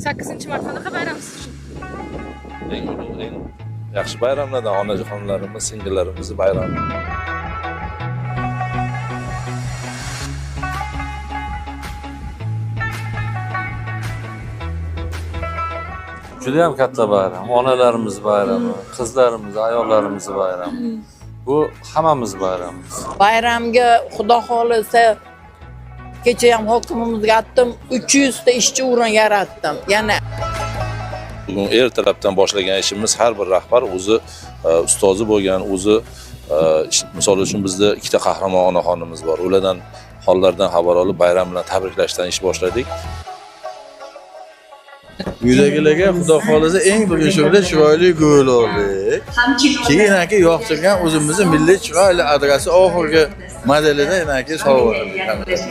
8-mart qanaqa bayram siz uchun? Eng ulug', eng yaxshi bayramlardan onajonlarimiz, singillarimizni bayrami. Juda ham katta bayram. Onalarimiz bayrami, qizlarimiz, ayollarimiz bayrami. Bu hammamiz bayramimiz. Bayramga Xudo xohlasa, kecha ham hokimimizga aytdim, 300 ta ishchi o'rin yaratdim. Yana Bugun ertalabdan boshlagan ishimiz har bir rahbar o'zi ustozi bo'lgan, o'zi misol uchun bizda ikkita qahramon onaxonimiz bor. Ulardan hollaridan xabar olib, bayram bilan tabriklashdan ish boshladik. Uydagilarga Xudo xohlasa eng birinchi o'rinda chiroyli gul oldik. Keyin aka yoqtirgan o'zimizni milliy chiroyli adresi oxirgi modelida aka sovg'a qildik.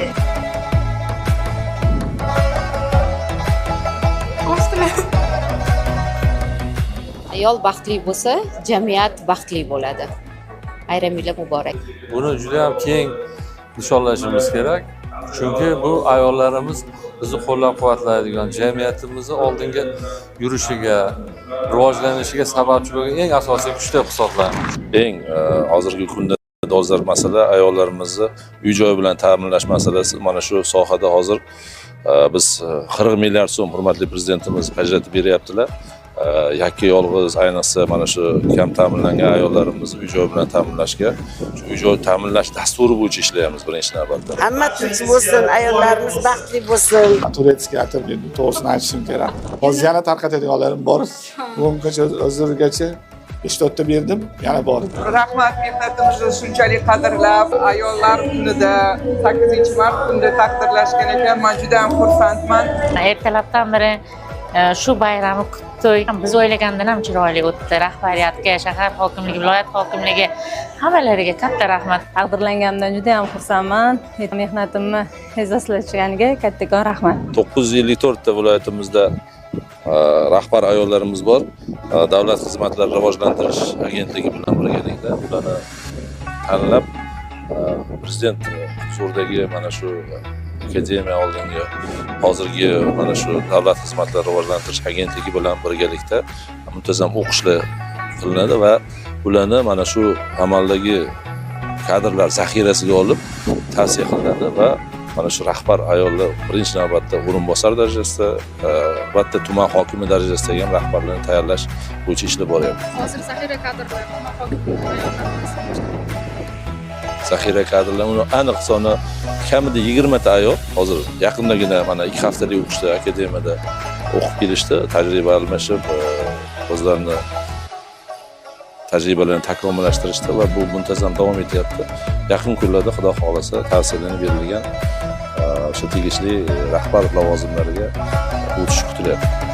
Ayol baxtli bo'lsa, jamiyat baxtli bo'ladi. Bayraminglar muborak. Buni juda ham keng nishonlashimiz kerak. Chunki bu ayollarimiz bizni qo'llab-quvvatlaydigan, jamiyatimizni oldinga yurishiga, rivojlanishiga sababchi bo'lgan eng asosiy kuch deb hisoblaymiz. Eng hozirgi kunda dolzarb masala ayollarimizni uy joy bilan ta'minlash masalasi. Mana shu sohada hozir biz 40 milliard so'm hurmatli prezidentimiz ajratib beryaptilar. Yakka yolg'iz, ayniqsa mana shu kam ta'minlangan ayollarimizni uy joy bilan ta'minlashga, shu uy joy ta'minlash dasturi bo'yicha ishlayapmiz birinchi navbatda. Hamma tinch bo'lsin, ayollarimiz baxtli bo'lsin. Турецкий atir berdim, to'g'risini aytishim kerak. Hozir yana tarqatadiganlarim bor. Bugungacha hozirgacha 5-4 ta berdim, yana bor. Rahmat, mehnatimizni shunchalik qadrlab, ayollar kunida 8-mart kunida taqdirlashgan ekan. Men juda ham xursandman. Ertalabdan beri shu bayramni kutdik. Biz o'ylagandan ham chiroyli o'tdi. Rahbariyatga, shahar hokimligi, viloyat hokimligi hammalariga katta rahmat. Taqdirlanganimdan juda ham xursandman. Mehnatimni e'zozlashganiga kattakon rahmat. 954 ta viloyatimizda rahbar ayollarimiz bor. Davlat xizmatlarini rivojlantirish agentligi bilan birgalikda ularni tanlab, prezident huzuridagi mana shu akademiya oldingi hozirgi mana shu davlat xizmatlarini rivojlantirish agentligi bilan birgalikda muntazam o'qishlar qilinadi va ularni mana shu amaldagi kadrlar zaxirasiga olib tavsiya qilinadi va mana shu rahbar ayollar birinchi navbatda o'rinbosar darajasida, albatta tuman hokimi darajasidagi ham rahbarlarni tayyorlash bo'yicha ishlar boryapti. Hozir zaxira kadrlar, tuman hokimligi ayollarimiz. Zaxira kadrlar uni aniq soni kamida 20 ta ayol hozir yaqindagina mana 2 haftalik o'qishda akademiyada o'qib kelishdi, tajriba almashib, o'zlarini tajribalarini takomillashtirishdi va bu muntazam davom etyapti. Yaqin kunlarda Xudo xohlasa tavsiyalanib berilgan o'sha tegishli rahbar lavozimlariga o'tish kutilyapti.